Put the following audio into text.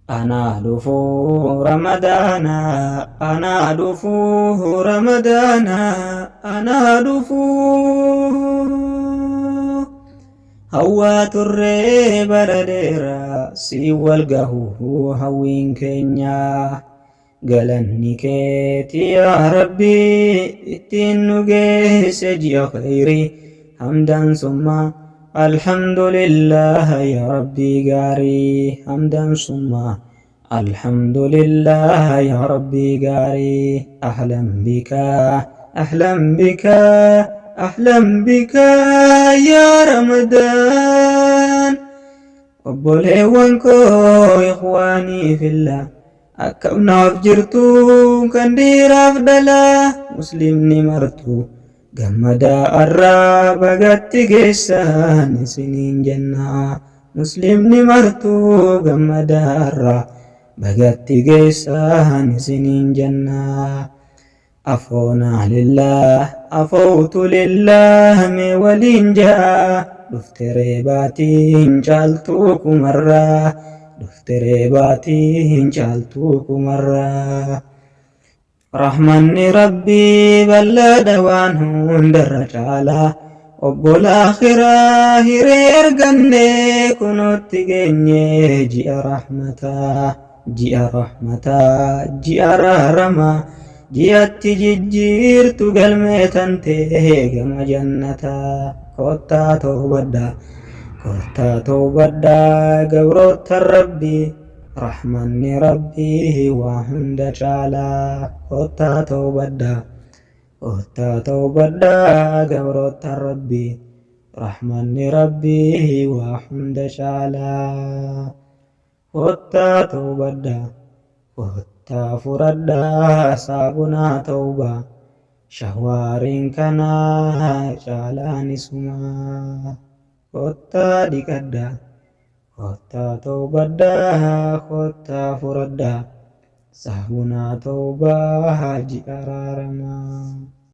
Anaa dhufuu Ramadaana, anaa dhufuu Ramadaana, anaa dhufuu. Hawwaa turree bara dheeraa si wal gahuu hawwiin keenya. Galanni keeti yaa Rabbi ittiin nu geesse ji'a khayrii hamdan summa alhamdulillah yaa Rabbii gaarii hamdan summa alhamdulillah yaa Rabbii gaarii ahlan bika ahlan bika ahlan bika yaa Ramadaan. Obboleewwan koo ikhwaanii fillah akkam naaf jirtu kan dhiiraaf dhalaa muslimni martu gammadaa arraa bagatti geessan isiniin jenna muslimni martu gammadaa arraa bagatti geessan isiniin jenna. Afoonaa lillaah afowtu lillaah mee waliin ja'a dhufte reebaatiin caaltuu kumarraa dhufte reebaatiin caaltuu kumarraa. Rahmanni Rabbii bal'aadha waan hundarra caalaa obbola akhiraa hiree arganne kunootti geenye ji'a rahmataa. Ji'a rahmataa, ji'a raaramaa, ji'atti jijjiirtu galmee tantee gama jannataa. Kottaa tawbadhaa, kottaa tawbadhaa gabroottan Rabbii, rahmanni Rabbii waa hunda caalaa. Kottaa tawbadhaa, kottaa tawbadhaa gabroottan Rabbii, rahmanni Rabbii waa hunda caalaa. Kottaa tawbadhaa, kottaa furadhaa saabunaa tawbaa, shahwaariin kanaa caalaan isumaa. Kottaa dhiqadhaa, kottaa tawbadhaa, kottaa furadhaa saabunaa tawbaa ji'a araaramaa.